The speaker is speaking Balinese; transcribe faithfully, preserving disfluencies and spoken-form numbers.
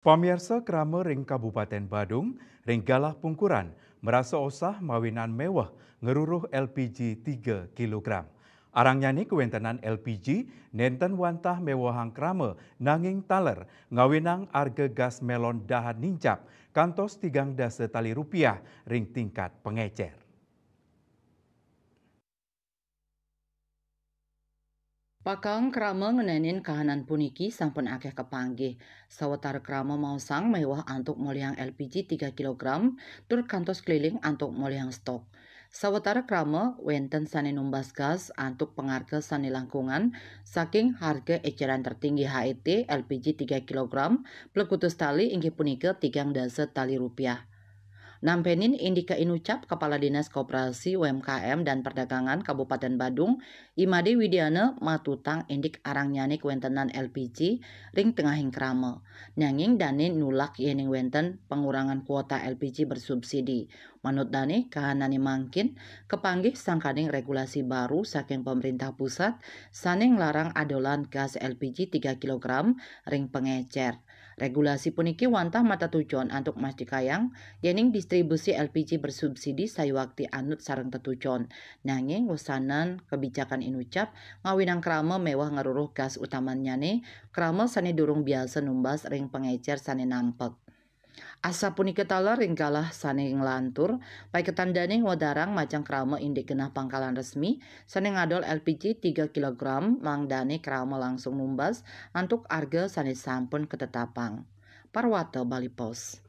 Pamiarsa, krama ring Kabupaten Badung ring galah pungkuran marasa osah mawinan meweh ngruruh L P G tiga kilogram. Arangnyané kawéntenan L P G nénten wantah mewehang krama, nanging taler ngawinang arga gas melon dahat nincap kantos tigang dasa tali rupiah ring tingkat pangécér. Pakang krama ngenénin kahanan puniki sampun akéh kapanggih. Sawatara krama maosang meweh antuk molihang L P G tiga kilogram, tur kantos keliling antuk molihang stok. Sawatara krama wénten sané numbas gas antuk pangarga sané langkungan saking harga écéran tertinggi H E T L P G tiga kilogram, plekutus tali inggih punika tigang dasa tali rupiah. Nampénin indika inucap Kepala Dinas Koperasi, U M K M, dan Perdagangan Kabupaten Badung, I Made Widiana, matutang indik arangnyané kawéntenan L P G ring tengahing krama. Nanging dané nulak yéning wénten pangurangan kuota L P G bersubsidi. Manut dané, kahanané mangkin kapanggih sangkaning regulasi baru saking pemerintah pusat sané nglarang adolan gas L P G tiga kilogram ring pangécér. Regulasi puniki wantah matetujon antuk mastikayang yéning distribusi L P G bersubsidi sayuakti anut sareng tetujon. Nanging wusanan kebijakan inucap ngawinang krama meweh ngruruh gas utamannyané, krama sané durung biasa numbas ring pangécér sané nampek. Asapunika taler ring galah sané nglantur, paiketan dané ngwedarang majeng krama indik genah pangkalan resmi sané ngadol L P G tiga kilogram, mangdané krama langsung numbas antuk arga sané sampun katetapang. Parwata Bali Post.